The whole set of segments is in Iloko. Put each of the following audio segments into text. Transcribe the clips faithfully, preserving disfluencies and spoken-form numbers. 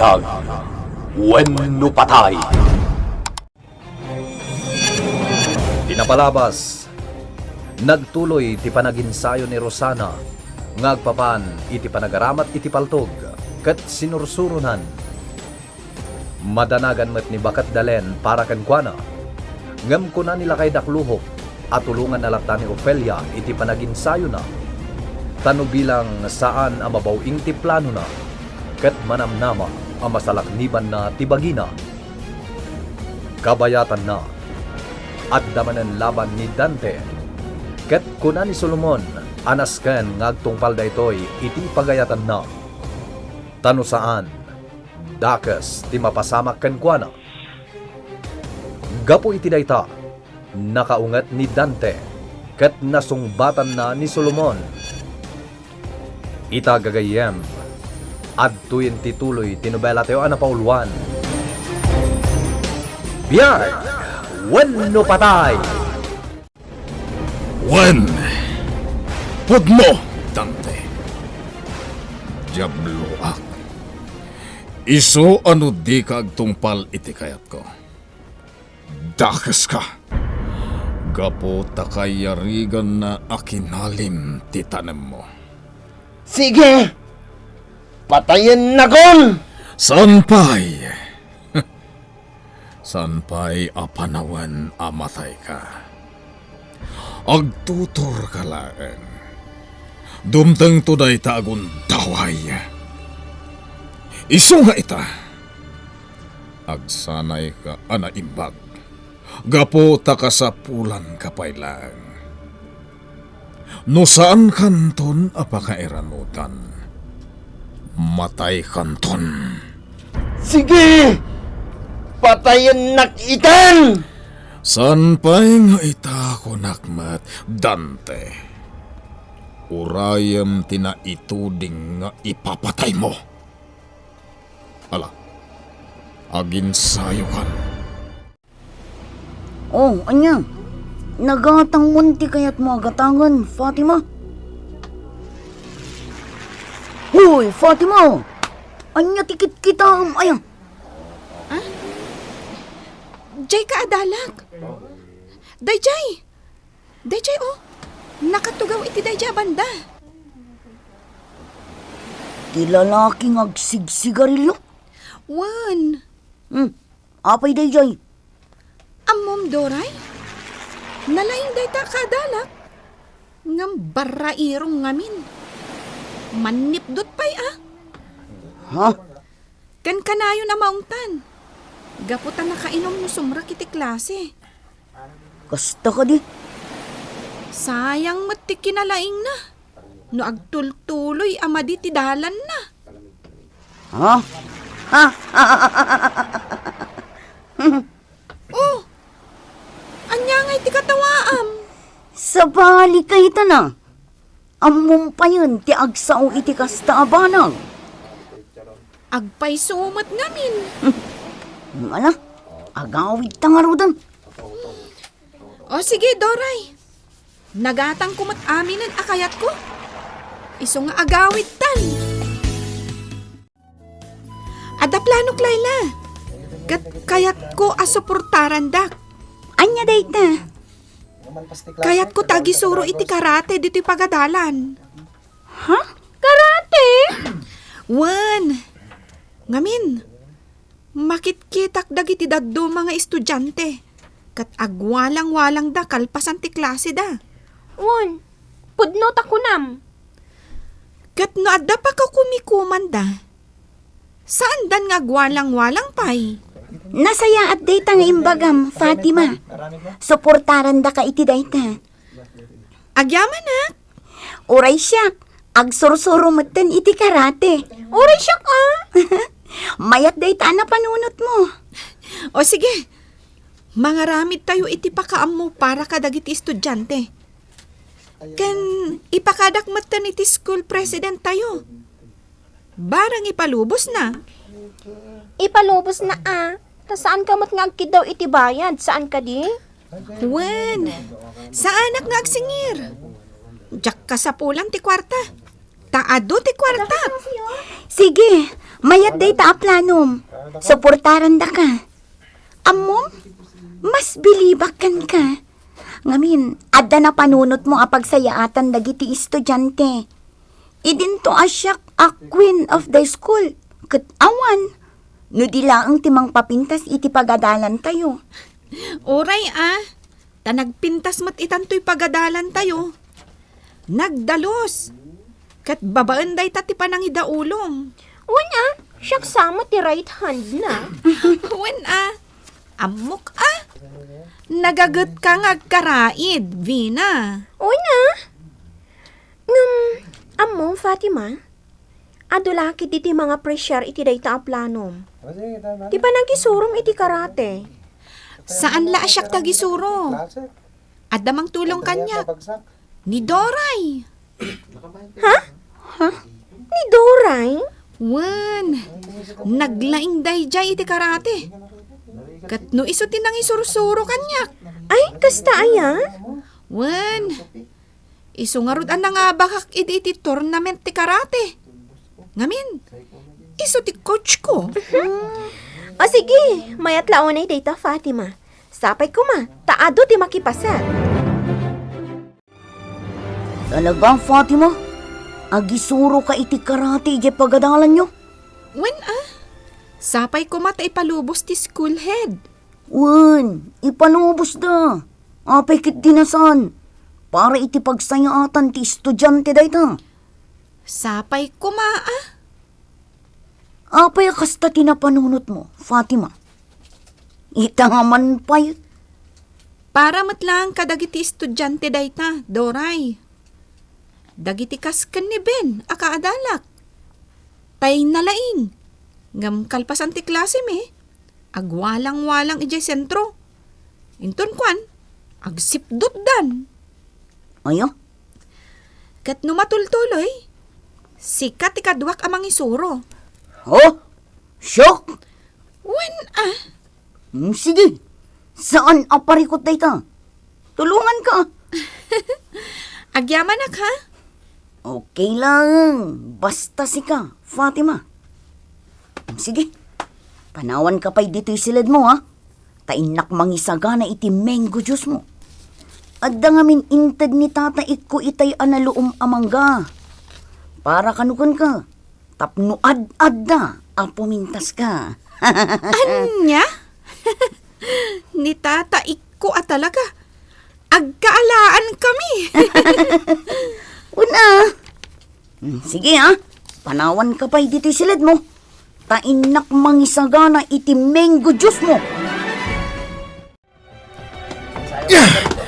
Buntag wenno patay. Ti napalabas, nagtuloy ti panaginsayo ni Rosana nga agpapan iti panagaramat iti paltog ket sinursuronan. Madanagan met ni Baket Dalen para kenkuana. Ngem kuna ni lakay Dakluhok a tulonganna latta ni Ofelia iti panaginsayona. Ta no bilang saan a mabaw-ing ti planona, ket manamnama a masalaknibanna ti bagina. Kabayatanna, adda manen laban ni Dante. Ket kuna ni Solomon a nasken nga agtungpal daytoy iti pagayatanna. Ta no saan, dakes ti mapasamak kenkuana. Gapu iti dayta, nakaunget ni Dante ket nasungbatanna ni Solomon. Ita gagayyem, adtoyen ti tuloy ti nobelatayo a napauluan. Biag wenno patay! Wen, pudno, Dante. Diabloak. Isu a no dika agtungpal iti kayatko, dakeska. Gapu ta kayariganna a kinalim ti tanemmo. Sige! Patayennakon! Saan pay? Saan pay a panawen a matayka? Agtuturka laeng. Dumtengto dayta a gundaway. Isu nga ita, agsanayka a naimbag gapu ta kasapulanka pay laeng. No saankanton a pakairanutan, mataykanton. Sige! Patayennak itan! Saan pay nga ita kunak met, Dante? Urayem ti naituding nga ipapataymo. Ala, aginsayokan. Oh, ania? Nagatangmon ti kayatmo a gatangen, Fatima? Hoy, Fatima! Ania ti kitkitaem aya? Ah? Dayka a dalak? Dayjay! Dayjay, oh! Nakatugaw iti dayjay a banda. Ti lalaki nga agsigsigarillo? Wen. Hmm. Apay dayjay? Ammom, Doray? Nalaing dayta a kadalak. Ngem barrairong ngamin. Mannipdut pay, a. Ha? Kankanayon a maungtan. Gapu ta nakainum no sumrek iti klase. Kasta kadi? Sayang met ti kinalaingna. No agtultuloy a madi ti dalanna. Ha? Ha? Oh! Ania ngay ti katawaam? Sabali kayta na. Ammom payen ti agsao iti kasta a banag. Agpayso met ngamin. Ala, agawidta ngaruden. O sige, Doray. Nagatangko met aminen a kayatko. Isu nga agawidtan. Adda planok, Laila. Ket kayatko a suportarandak. Ania dayta? Kayatko ta agisuro iti karate ditoy pagadalan. Ha? Karate? Wen. Ngamin, makitkitak dagiti dadduma nga estudiante ket agwalang-walangda kalpasan ti klaseda. Wen, pudno ta kunam. Ket no adda pakakumikomanda, saandan nga agwalang-walang pay. Nasayaat dayta nga imbagam, Fatima. Suportarandaka iti dayta. Agyamanak. Uray siak, agsursuro metten iti karate. Uray siak, a. Mayat dayta a napanunotmo. O sige, mangaramidtayo iti pakaammo para kadagiti estudiante. Ken ipakadak metten iti school president tayo. Barang ipalubosna. Ipalubosna, a. Ta saanka met nga agkiddaw iti bayad, saan kadi? Wen, saanak nga agsingir. Diak kasapulan ti kuarta. Ta adu ti kuartak. Sige, mayat dayta a planom. Suportarandaka. Ammom, mas bilibak kenka. Ngamin, adda napanunotmo a pagsayaatan dagiti estudiante. Idinto a siak a queen of the school. Ket awan, no di laeng ti mangpapintas iti pagadalantayo. Uray a, ta nagpintas met itantoy pagadalantayo. Nagdalus. Ket babaen dayta ti panangidaulom. Wen a, siak sa met ti right hand na. Wen a, ammok a. Nagagetka nga agkaraid, Vina. Wen a. Ngem, ammom, Fatima? Adu la ketdi ti mangapresiar iti dayta a planom. Ti panagisurom iti karate. Saan la a siak tagisuro. Adda mangtulong kaniak. Ni Doray. Ha? Ha? Ni Doray? Wen, naglaing daydiay iti karate. Ket no isu ti nangisursuro kaniak. Ay, kasta aya? Wen, isu ngarud a nangabakak idi iti tournament ti karate. Ngamin, isu ti coach ko. O sige, mayat la unay dayta, Fatima. Sapay koma, ta adu ti makipaset. Talaga, Fatima? Agisuro ka iti karate idiay pagadalanyo? Wen a, sapay koma ta ipalubos ti school head. Wen, ipalubos da. Apay ket di nasan? Para iti pagsayaatan ti estudiante dayta. Sapay koma a. Apay a kasta ti napanunotmo, Fatima? Ita nga man pay. Para met laeng kadagiti estudiante dayta, Doray. Dagiti kas ken ni Ben a kaadalak. Tay nalaing. Ngem kalpasan ti klasemi, agwalang-walang idiay sentro. Inton kuan, agsipdutdan. Aya? Ket no matultuloy, sika ti kaduak a mangisuro. Ho? Siak? Wen a. Hmm, sige. Saan a parikut dayta? Tulonganka. Agyamanak, ha? Okay lang. Basta sika, Fatima. Sige, panawanka pay ditoy siledmo, ha? Ta innak mangisagana iti mango juice mo. Adda ngamin inted ni Tata Ikko itay a naluom a mangga. Para kano kenka, tapno ad-adda a pumintaska. Ania? Ni Tata Ikko a talaga. Agkaalaan kami. Una. Hmm, sige, ha. Panawanka pay ditoy siledmo. Ta innak mangisagana iti mango juice mo.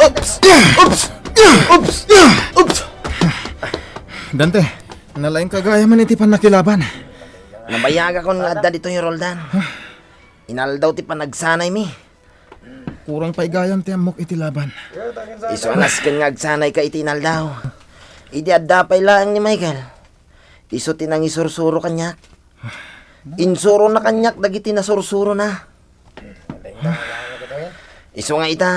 Oops! Oops! Oops! Oops! Dante, nalaingka gayam iti pannakilaban. Nabayagakon nga adda ditoy, Roldan. Inaldaw ti panagsanaymi. Kurang pay gayam ti ammok iti laban. Isu a nasken nga agsanayka iti inaldaw. Idi adda pay laeng ni Michael, isu ti nangisursuro kaniak. Insurona kaniak dagiti nasursurona. Isu nga ita,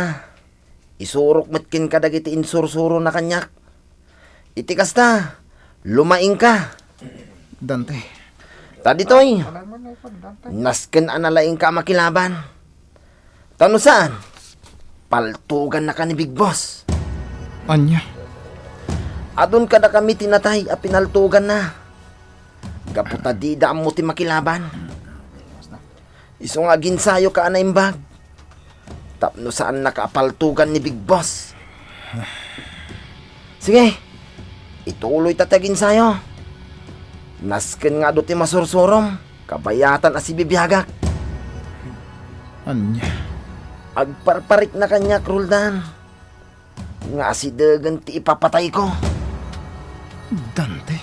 isurok met kenka dagiti insursurona kaniak. Iti kasta, lumaingka. Dante. Ta ditoy, nasken a nalaingka a makilaban. Ta no saan, paltogannaka ni Big Boss. Ania? Adun kadakami ti natay a pinaltoganna. Gapu ta dida ammo ti makilaban. Isu nga aginsayoka a naimbag. Tapno saannaka a paltogan ni Big Boss. Sige, ituloyta ti aginsayo. Nasken nga adu ti masursurom, kabayatan a sibibiagak. Ania? Agparparikna kaniak, Roldan, nga asidegen ti ipapatayko. Dante?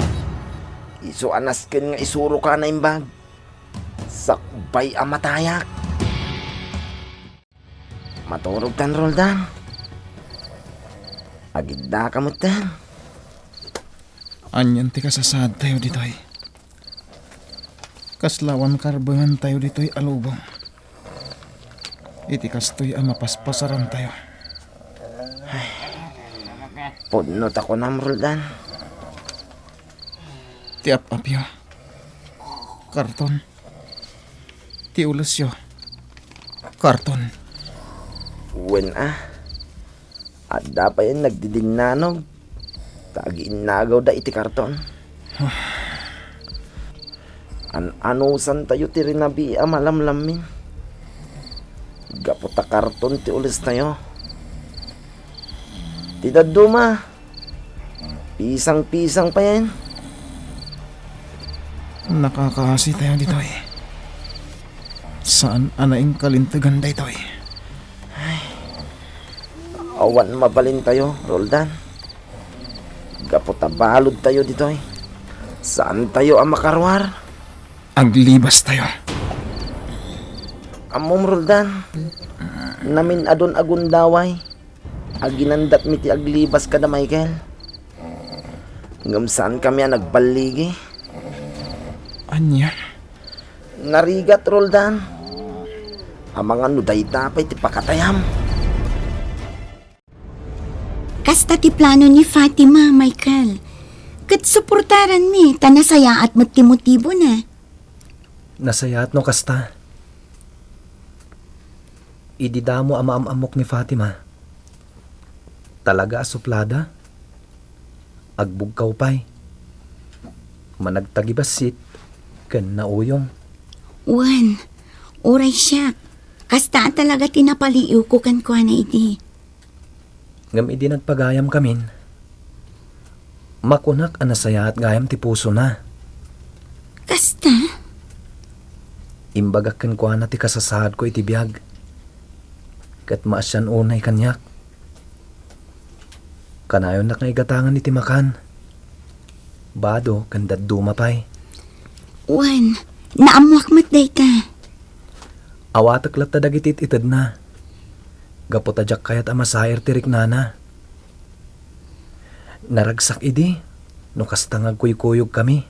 Isu a nasken nga isuroka a naimbag. Sakbay a matayak. Maturogtan, Roldan. Agiddaka metten. Anian ti kasasaadtayo ditoy? Kasla awan karbengantayo ditoy a lubong. Iti kastoy a mapaspasarantayo. Ay, pudno ta kunam, Roldan. Ti ap-apyo, karton. Ti ulesyo, karton. Wen a, adda pay nagdidinnanog ta agiinnagawda iti karton. An-anusantayo ti rinabii a malamlammin. Gapu ta karton ti ulestayo. Ti dadduma, pisang-pisang payen. Nakakaasi tayo ditoy. Saan a naingkalintegan daytoy. Awan mabalintayo, Roldan. Gapu ta baludtayo ditoy, saantayo a makaruar. Aglibas tayo. Ammom, Roldan, namin-adon a gundaway. Aginandatmi ti aglibas kada Michael. Ngem saankami a nagballigi. Ania? Narigat, Roldan. Amangan no dayta pay ti pakatayam. Kasta ti plano ni Fatima, Michael. Ket suportaranmi, ta nasayaat met ti motibona. Nasayaat no kasta. Idi damo a maam-ammok ni Fatima, talaga a suplada. Agbugkaw pay. Managtagibassit ken nauyong. Wen, uray siak. Kasta a talaga ti napaliiwko kenkuana idi. Ngem idi nagpagayamkamin, makunak a nasayaat gayam ti pusona. Kasta? Imbagak kenkuana ti kasasaadko iti biag, ket maasian unay kaniak. Kanayonnak nga igatangan iti makan, bado ken dadduma pay. Wen, naammoak met dayta. Awatek latta dagiti it-itedna, gapu ta diak kayat a masair ti riknana. Naragsak idi no kasta nga agkuykuyogkami.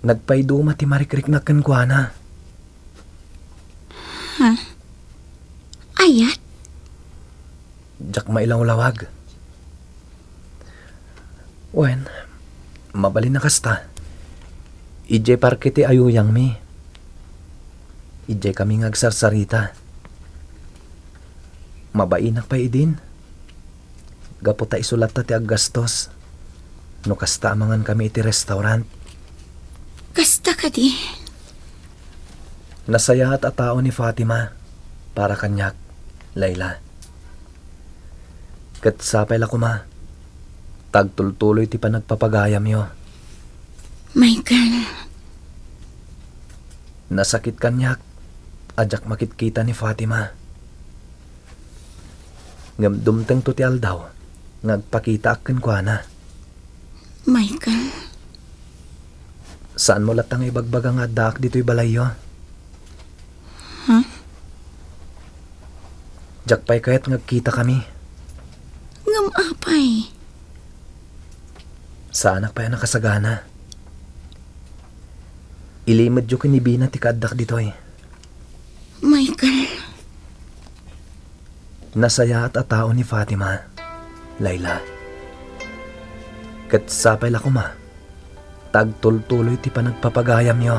Nagpayduma ti marikriknak kenkuana. Ha? Ayat? Diak mailawlawag. Wen, mabalin a kasta. Idiay parke ti ayuyangmi. Idiaykami nga agsarsarita. Mabainak pay idin. Gapu ta isu latta ti aggastos no kasta a mangankami iti restaurant. Kasta kadi? Nasayaat a tao ni Fatima para kaniak, Layla. Ket sapay la koma ta agtultuloy ti panagpapagayamyo. Michael. Nasakit kaniak a diak makitkita ni Fatima. Ngem dumtengto ti aldaw nga agpakitaak kenkuana. Michael. Saanmo latta nga ibagbaga nga addaak ditoy balayyo? Ha? Diak pay kayat nga agkitakami. Ngem apay? Saanak pay a nakasagana. Ilimedyo ken ni Bina ti kaaddak ditoy. Michael. Nasayaat a tao ni Fatima, Layla. Ket sapay la koma ta agtultuloy ti panagpapagayamyo.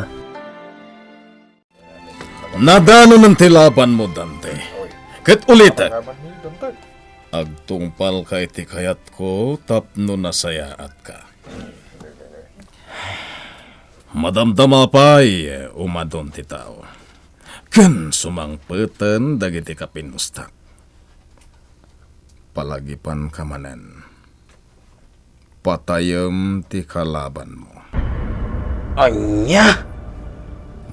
Nadanonen ti labanmo, Dante. Ket ulitek, agtungpalka iti kayatko tapno nasayaatka. Madamdama pay, umadun ti tao. Ken sumangpeten dagiti kapinustak. Palagipanka manen. Patayem ti kalabanmo. Ania?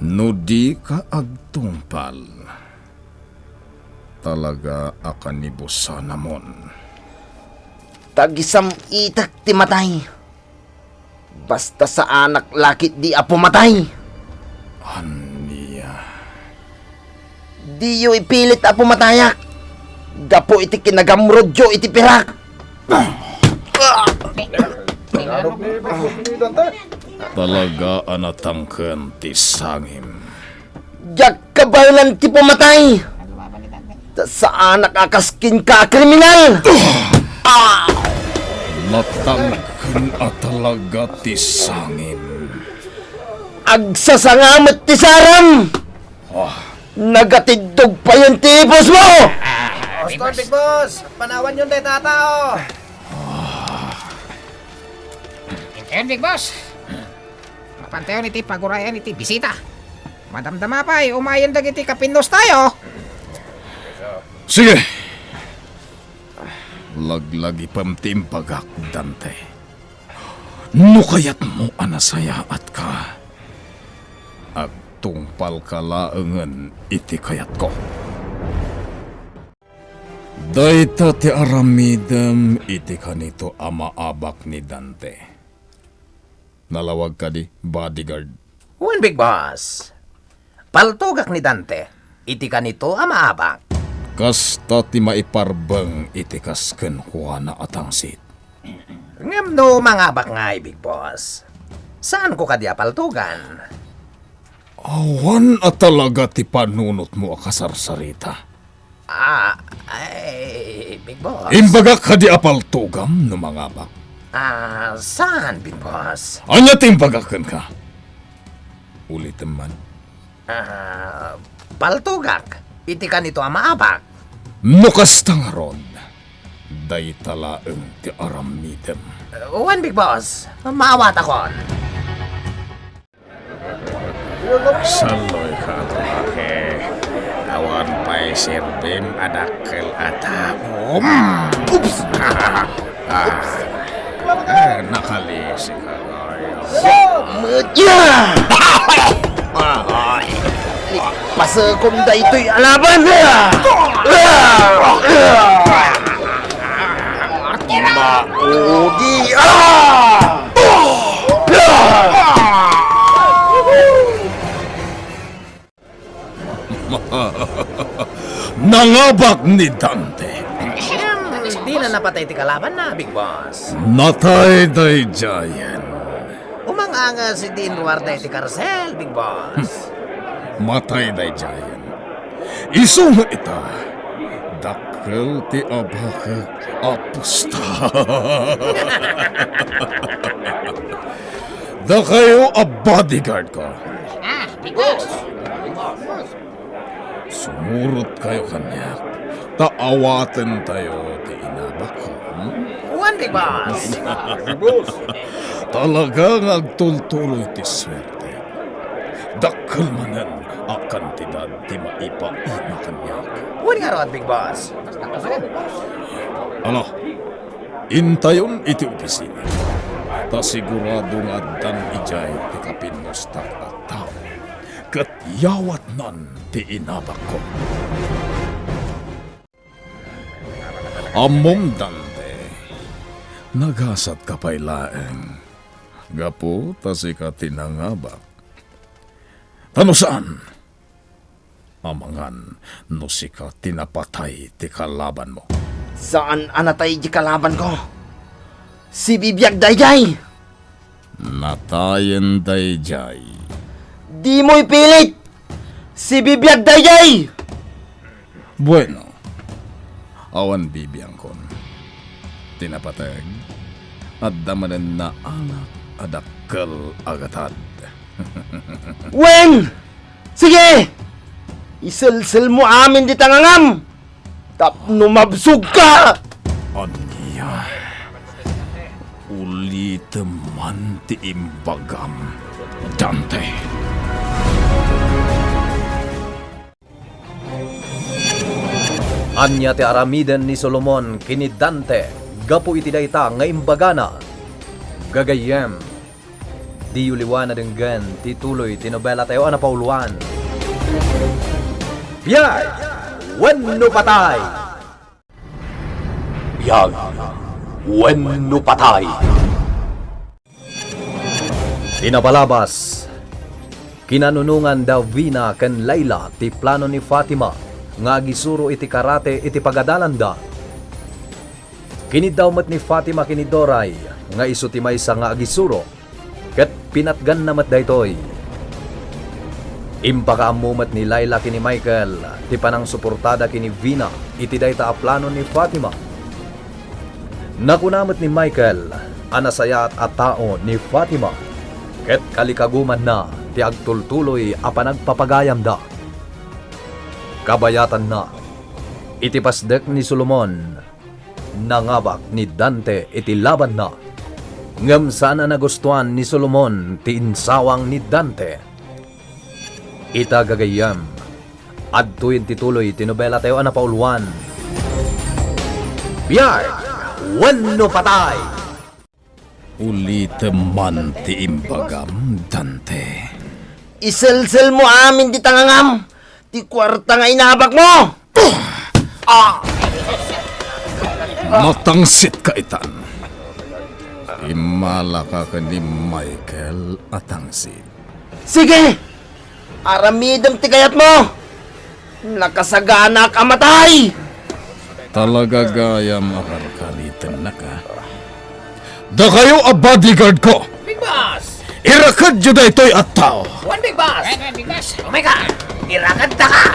No dika agtungpal, talaga a kanibusanamon. Tagisam-itek ti matay. Basta saanak la ketdi a pumatay. Ania? Diyo ipilit a pumatayak gapu iti kinagamrudyo iti pirak. Talaga a natangken ti sangim. Diak kabaelan ti pumatay. Ta saanak a kas kenka a kriminal. Ah! Natangken A talaga ti sangin. Agsasanga met ti saram! Ah. Nagatiddog payen ti ipusmo! Oston, Big Boss! Panawanyon dayta a tao! Intayon, Big Boss! Mapantayon iti pagurayan iti bisita. Madamdama pay, umayen dagiti kapinnostayo. Sige. Laglagipem ti imbagak, Dante. No kayatmo a nasayaatka, agtungpalka laengen iti kayatko. Dayta ti aramidem iti kanito a maabak ni Dante. Nalawag kadi, bodyguard? Wen, Big Boss. Paltogak ni Dante iti kanito a maabak. Kasta ti maiparbeng iti kas kenkuana a tangsit. Ngem no mangabak ngay, Big Boss, saanko kadi a paltogan? Awan a talaga ti panunotmo a kasarsarita. Ah, ay, Big Boss. Imbagak kadi a paltogam no mangabak? Ah, saan, Big Boss? Ania ti imbagak kenka? Ulitem man. Ah, paltogak iti kanito a maabak. No kasta ngarud, dayta laeng ti aramidem. Wen, Big Boss. Maawatakon. Saloy ka, Roque. Awan pay serbim a dakkel a tao. Mm. Oops! Ah, eh, nakalisi ka, Goyo. Met ya! Pasekom daytoy a laban! Maudi! Ah! Nangabak ni Dante. Dina napatay ti kalabanna, Big Boss. Natay daydiayen. Umangangas idi inruarda iti karsel, Big Boss. Matay daydiayen. Isu nga ita, dakkel ti abakek a pusta. Dakayo a bodyguard ko. Ah, Big Boss. Sumurotkayo kaniak, ta awatentayo ti inabakko, hmm? Wen, Big Boss. Big Boss. Talaga nga agtultuloy ti suerte. Dakkel manen a kantidad ti maipaima kaniak. Wen ngarud, Big Boss. Ala, intayon iti opisina. Ta sigurado nga addan idiay ti kapinnustak a tao. Ket yawatnan ti inabakko. Ammom, Dante, nagasatka pay laeng, gapu ta sika ti nangabak. Ta no saan, amangan no sika ti napatay ti kalabanmo. Saan a natay di kalabanko. Sibibiag daydiay! Natayen daydiay. Dimo ipilit! Sibibiag daydiay! Bueno, awan bibiangkon. Ti napateg, adda manen naanak a dakkel a gatad. Wen! Sige! Iselselmo amin dita ngangam! Tapno mabsogka! Ania? Ulitem man ti imbagam, Dante. Ania ti aramiden ni Solomon ken ni Dante gapu iti dayta nga imbagana? Gagayyem, diyo liwan a denggen ti tuloy ti nobelatayo a napauluan. Biag wenno patay? Biag wenno patay? Ti napalabas, kinanunongan da Vina ken Laila ti plano ni Fatima nga agisuro iti karate iti pagadalanda. Kiniddaw met ni Fatima ken ni Doray nga isu ti maysa nga agisuro, ket pinatganna met daytoy. Impakaammo met ni Laila ken ni Michael ti panangsuportada ken ni Vina iti dayta a plano ni Fatima. Nakuna met ni Michael a nasayaat a tao ni Fatima, ket kalikagumanna ti agtultuloy a panagpapagayamda. Kabayatanna, iti pasdek ni Solomon, nangabak ni Dante iti labanna, ngem saan a nagustuan ni Solomon ti insawang ni Dante. Ita gagayyem, adtoyen ti tuloy ti nobelatayo a napauluan, Biag wenno Patay. Ulitem man ti imbagam, Dante. Iselselmo amin dita ngangam, ti kuarta nga inabakmo! Ah! Matangsitka itan. Immalaka ken ni Michael a tangsit. Sige! Aramidem ti kayatmo! Nakasaganak a matay! Talaga gayam a kalkalitennaka. Dakayo a bodyguard ko! Big Boss! Irakedyo daytoy a tao! Wen, Big Boss! Wen, Big Boss! Oh my God! Irakedtaka!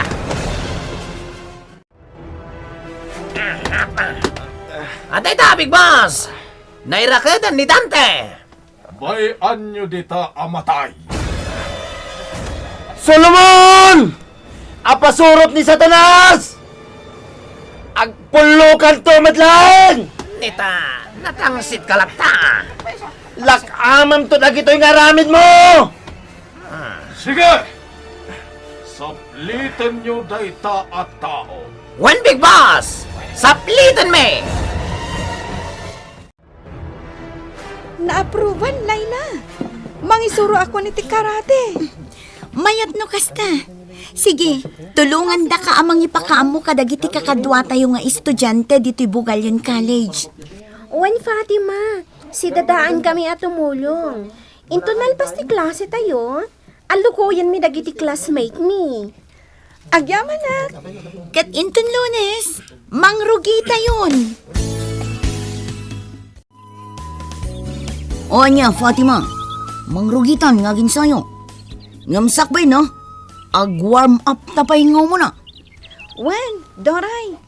Adda ita, Big Boss! Nairakeden ni Dante! Bay-anyo dita a matay! Solomon! Apasurot ni Satanas! Agpullokanto met laeng! Nita, natangsitka latta! Lak-amamto dagitoy nga aramidmo! Sige! Saplitenyo dayta a tao. Wen, Big Boss! Saplitenmi! Naaproban, Laila. Mangisuro akon iti karate. Mayat no kasta. Sige, tulongandaka a mangipakaammo kadagiti kakaduatayo nga estudiante ditoy Bugallon College. Wen, Fatima, sidadaankami a tumulong. Inton nalpas ti klasetayo, allukoyenmi dagiti classmate mi. Agyamanak. Ket inton Lunes, mangrugitayon. O ania, Fatima, mangrugitan nga aginsayo. Ngem sakbay no, ag-warm up ta pay nga umuna. Wen, Doray.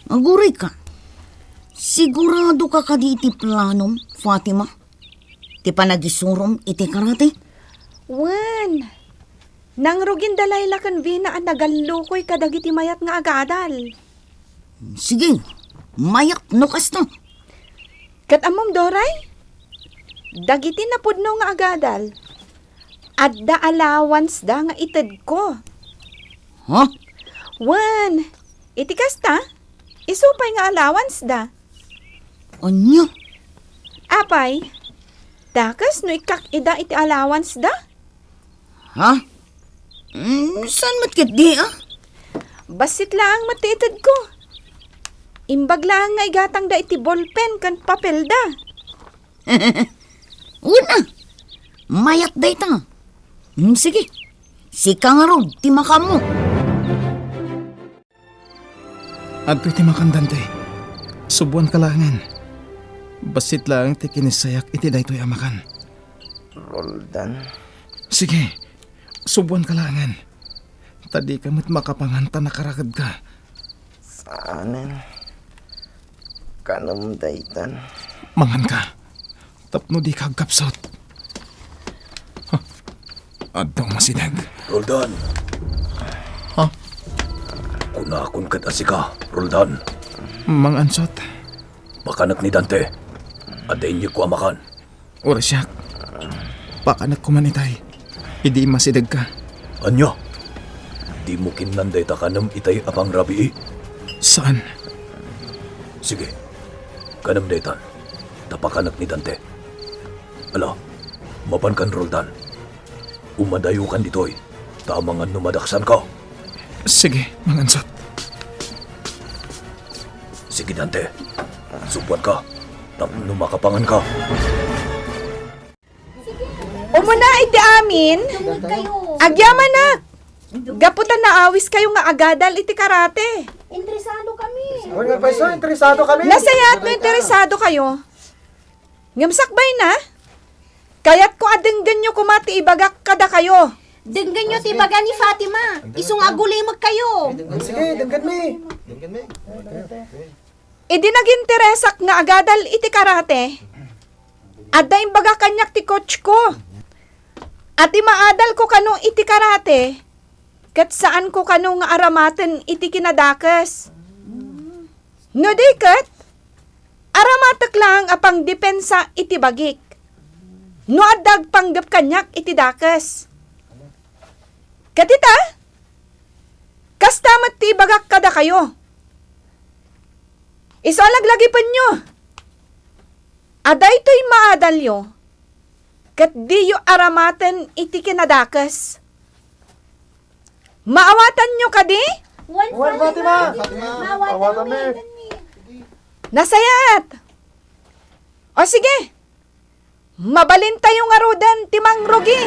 Aguray ka. Sigurado ka kadi iti planom, Fatima? Ti panagisurom iti karate? Wen, nangrugin da Laila ken Vina a nagallukoy kadagiti mayat nga agadal. Sige, mayat no kasta. Ket ammom, Doray? Dagiti napudno nga agadal, adda allowance da nga itedko. Ha? Wen, iti kasta, isu pay nga allowance da. Ania? Apay, dakes no ikkak ida iti allowance da? Ha? Mm, saan met ketdi, a? Bassit laeng met ti itedko. Imbag laeng nga igatangda iti bolpen ken papelda. Una, mayat dayta. Mm, sige, sika ngarud ti makaammo. Adtoy ti makan, Dante. Subuanka laengen. Bassit laeng ti kinissayak iti daytoy a makan. Roldan. Sige, subuanka laengen. Ta dika met makapangan ta nakarakedka. Saanen. Kanem daytan. Manganka. Tapno dika agkapsut. Ha? Adda umasideg. Roldan! Ha? Kunakon ket a sika, Roldan. Mangansot. Pakanek ni Dante. Adda inyegko a makan. Uray siak. Pakanek koman itay. Idi masidegka. Ania? Dimo kinnan dayta kanem itay a pangrabii? Saan. Sige. Kanem daytan. Ta pakanek ni Dante. Ala, mapankan, Roldan. Umadayokan ditoy, ta amangan no madaksanka. Sige, mangansot. Sige, Dante. Subuanka, tapno makapanganka. Umuna iti amin, agyamanak. Gapu ta naawiskayo nga agadal iti karate. Interesado kami. Wen nga payso, interesado kami. Nasayaat no interesado kayo. Ngem sakbay na, kayatko a denggenyo koma ti ibagak kadakayo. Denggenyo ti ibaga ni Fatima. Isu nga agulimekkayo. Sige, denggenmi. Idi naginteresak nga agadal iti karate, adda imbaga kaniak ti coach ko. A ti maadalko kano iti karate, ket saanko kano nga aramaten iti kinadakes. No di ket, aramatek laeng a pangdepensa iti bagik. No adda agpanggep kaniak iti dakes. Ket ita, kasta met ti ibagak kadakayo. Isu a laglagipenyo a daytoy maadalyo ket diyo aramaten iti kinadakes. Maawatanyo kadi? Wen, Wen, Fatima! Fatima! Fatima! Maawatanmi. Maawatanmi. Nasayaat! O sige, mabalintayo ngaruden ti mangrugi!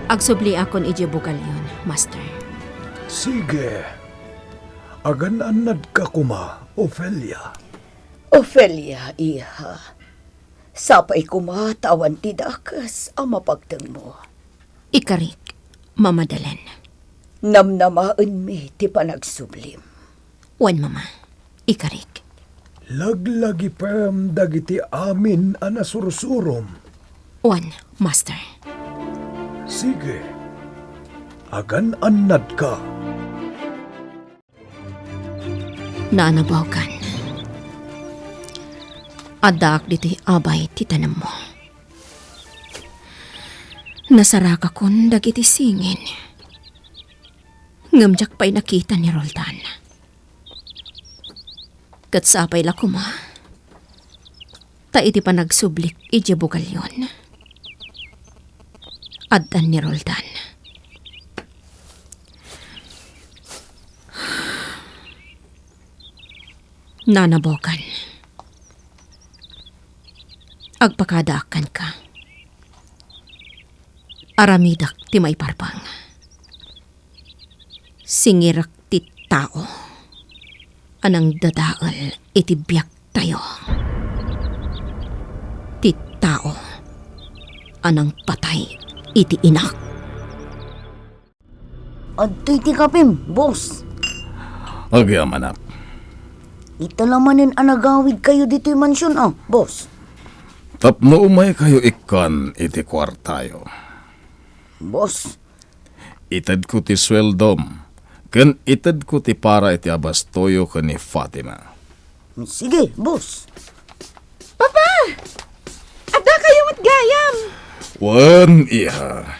Agsubliakon idiay bugalyon, Master. Sige. Agan-annadka koma, Ofelia. Ofelia, iha. Sapay koma ta awan ti dakes a mapagtengmo. Ikarik, Mama Dalen. Namnamaenmi ti panagsublim. Wen, Mama. Ikarik. Laglagipem dagiti amin a nasursurom. Wen, Master. Sige. Agan-annadka. Nana Bogan. Addaak ditoy abay ti tanemmo. Nasarakakon dagiti singin. Ngem diak pay nakita ni Roldan. Ket sapay la koma, ta iti panagsublik idiay bugalyon, addan ni Roldan. Nana Bogan, agpakadaak kenka. Aramidek ti maiparpang. Singirek ti tao a nangdadael iti biagtayo. Ti tao a nangpatay iti inak. Adtoy ti kapim, boss. Agyamanak. Ita la manen a nagawidkayo ditoy mansion, a, boss. Tapno umaykayo ikkan iti kuartayo. Boss. Itedko ti sueldom, ken itedko ti para iti abastoyo ken ni Fatima. Sige, boss. Papa! Adda kayo met gayam! Wen, iha.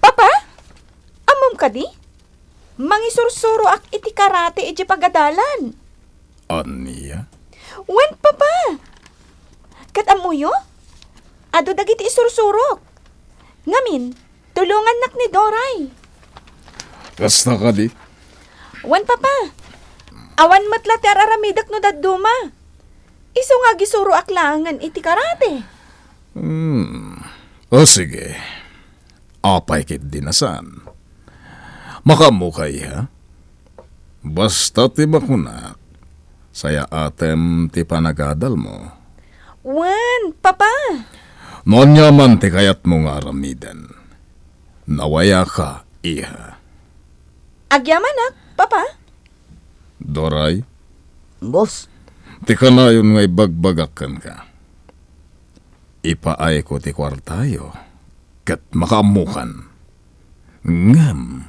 Papa? Ammom kadi? Mangisursuroak iti karate iti pagadalan. Ania? Wen, Papa. Ket ammoyo? Adu dagiti isursurok. Ngamin, tulongannak ni Doray. Kasta kadi? Wen, Papa. Awan met la ti ar-aramidek no dadduma. Isu nga agisuroak laengen iti karate. Hmm. O sige. Apay ketdi a saan? Makaammoka, iha? Basta ti makunak, sayaatem ti panagadalmo. Wen, Papa. No ania man ti kayatmo nga aramiden, nawayaka, iha. Agyamanak, Papa. Doray? Boss? Ti kanayon nga ibagbagak kenka. Ipaayko ti kuartayo, ket makaammokan. Ngem,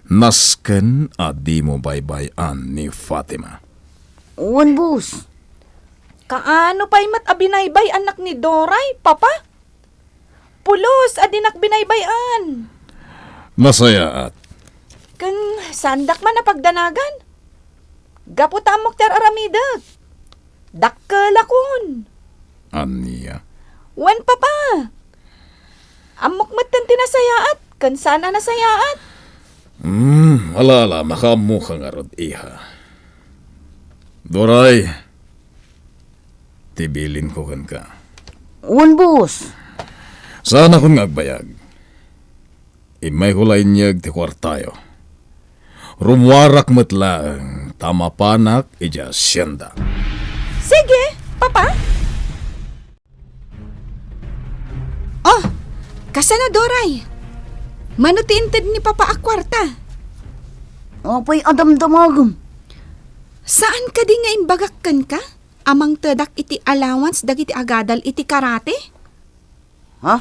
nasken a dimo baybay-an ni Fatima. Wen, boss. Kaano pay met a binaybay-annak ni Doray, Papa? Pulos a dinak binaybay-an. Nasayaat. Ken saandak man a pagdanagan. Gapu ta ammok ti ar-aramidek. Dakkelakon. Ania? Wen, Papa. Ammok metten ti nasayaat ken saan a nasayaat. Hmm, ala, ala, makaammoka ngarud, iha. Doray, ti bilinko kenka. Wen, boss. Saanakon nga agbayag. Immayko la inyeg ti kuartayo. Rummuarak met laeng ta mapanak idiay asienda. Sige, Papa. Oh, kasano, Doray? Mano ti inted ni Papa a kuarta? Apay a damdamagem? Saan kadi nga imbagak kenka a mangtedak iti allowance dagiti agadal iti karate? Ha?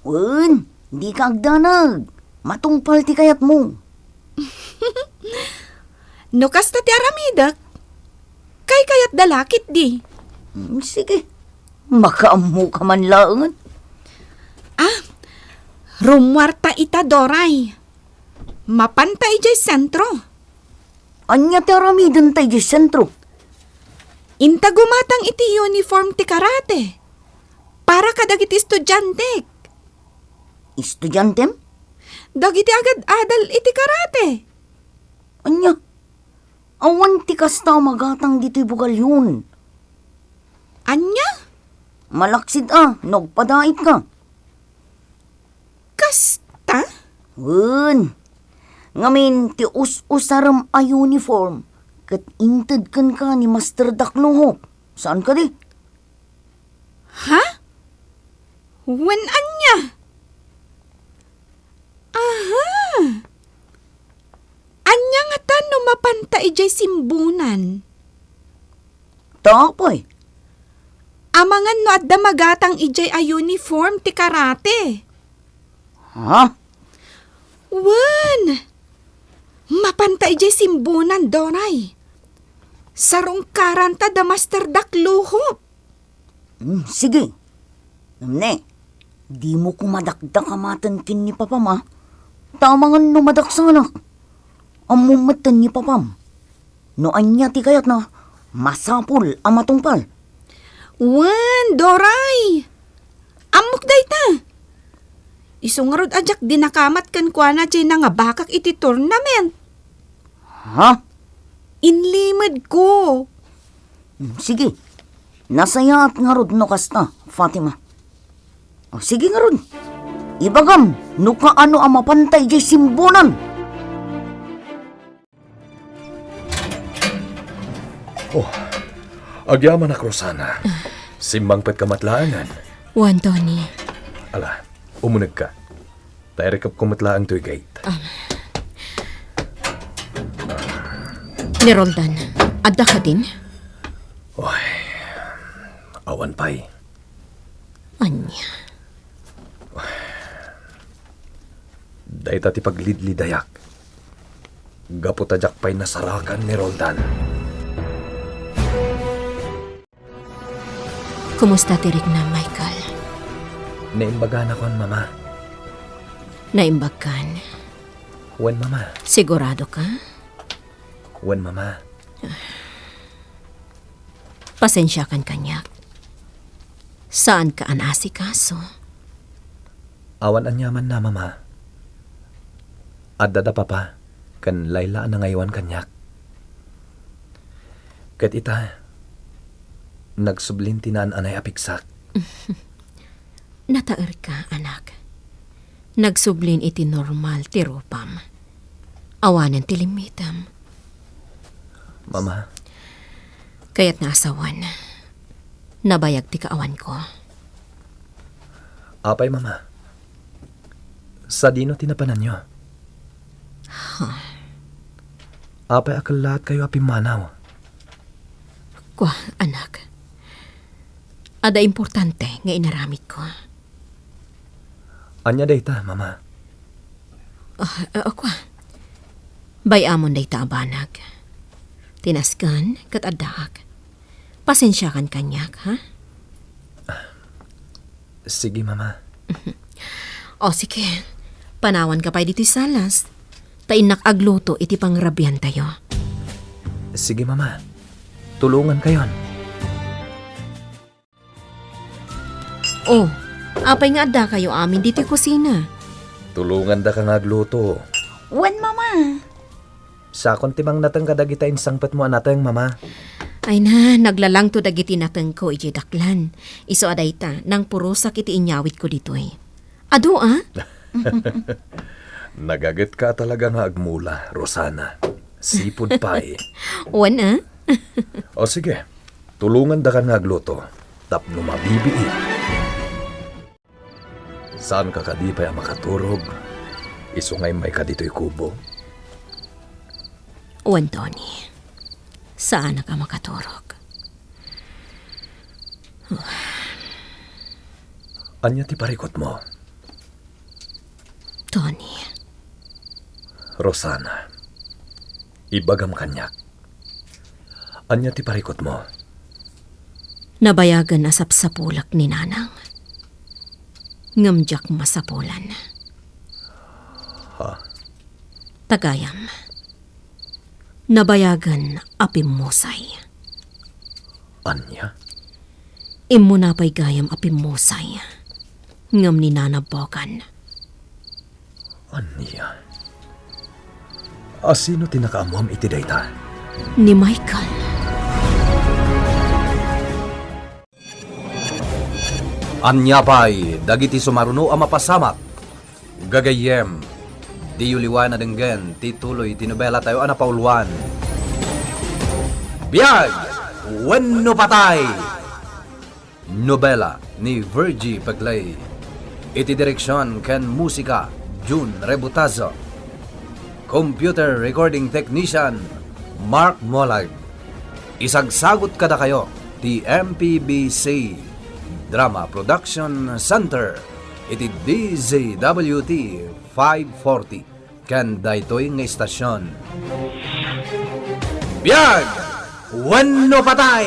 Wen, dika agdanag. Matungpal ti kayatmo. No kasta ti aramidek, kaykayatda la ketdi. Hmm, sige. Makaammoka man laengen. Ah, rummuarta ita, Doray. Mapanta idiay sentro. Ania ti aramidenta idiay sentro? Inta gumatang iti uniform ti karate. Para kadagiti estudiantek. Estudiantem? Dagiti agad-adal iti karate. Ania? Awan ti kasta a magatang ditoy bugalyon. Ania? Malaksid a, no agpadaitka. Kasta? Wen. Ngamin, ti us-usarem a uniform, ket inted kenka ni Master Dakluhop. Saan kadi? Ha? Wen ania? Aha! Ania ngata no mapanta idiay simbunan? Ta apay? Amangan no adda magatang idiay a uniform ti karate. Ha? Wen! Mapanta idiay simbunan, Doray. Sarungkaranta da Master Dakluhop. Hmm, sige. Ngem ne, dimo koma dakdakamaten ken ni papam, a? Ta amangan no madaksanak. Ammom metten ni papam. No ania ti kayatna, masapul a matungpal. Wen, Doray! Ammok dayta. Isu ngarud a diak dinakamat kenkuana diay nangabakak iti tournament. Ha? Inlimedko. Hmm, sige. Nasayaat ngarud no kasta, Fatima. O, sige ngarud. Ibagam no kaano a mapanta idiay simbunan. Oh, agyamanak, Rosana. Simmangpetka met laengen. Wen, Tony. Ala, umunegka. Ta irikepko met laeng toy gate. Ah. Ni Roldan, adda kadin? Oy, awan pay. Ania? Dayta ti paglidlidayak. Gapu ta diak pay nasarakan ni Roldan. Kumusta ti riknam, Michael? Naimbaganakon, Mama. Naimbagkan? Wen, Mama. Sigurado ka? Wen, Mama. Pasensiakan kaniak. Saanka a naasikaso. Awan aniamanna, Mama. Adda da Papa ken Laila a nangaywan kaniak. Ket ita, nagsublin ti naan-anay a pigsak. Nataerka, anak. Nagsublin iti normal ti rupam. Awanen ti limmitem. Mama. Kayatna a sawen, nabayag ti kaawanko. Apay, Mama? Sadino ti napananyo? Ha? Apay a kellaatkayo a pimmanaw? Kua, anak. Adda importante nga inaramidko. Ania dayta, Mama? Ah, ah, kua. Bay-amon dayta a banag. Ti nasken ket addaak. Pasensiakan kaniak, ha? Sige, Mama. O, sige. Panawanka pay ditoy salas. Ta innak agluto iti pangrabiantayo. Sige, Mama. Tulongankayon. O, apay nga addakayo amin ditoy kusina? Tulongandaka nga agluto. Wen, Mama. Sakon ti mangnateng kadagita insangpetmo a nateng, Mama. Ay na, naglalangto dagiti natengko idiay daklan. Isu a dayta, nangpurosak iti inyawidko ditoy. Adu, a? Nagagetka talaga nga agmula, Rosana. Sipud pay. Wen, a? O sige, tulongandakan nga agluto tapno mabibiit. Saanka kadi pay a makaturog? Isu nga immayka ditoy kubo? Wen, Tony. Saanak a makaturog. Ania ti parikutmo? Tony. Rosana, ibagam kaniak. Ania ti parikutmo? Nabayagen a sapsapulek ni Nanang. Ngem diak masapulan. Ha? Tagayam. Nabayagen a pimmusay. Ania? Immuna pay gayam a pimmusay, ngem ni Nana Bogan. Ania? A sino ti nakaammoam iti dayta? Ni Michael. Ania pay dagiti sumaruno a mapasamak? Gagayyem, diyo liwan a denggen ti tuloy ti nobelatayo a napauluan, Biag wenno Patay! Nobela ni Virgie Pegley. Iti direksion ken musika, Jun Rebutazo. Computer recording technician, Mark Molag. Isagsagut kadakayo ti M P B C Drama Production Center iti D Z W T five forty ken daytoy nga istasion. Biag wenno patay!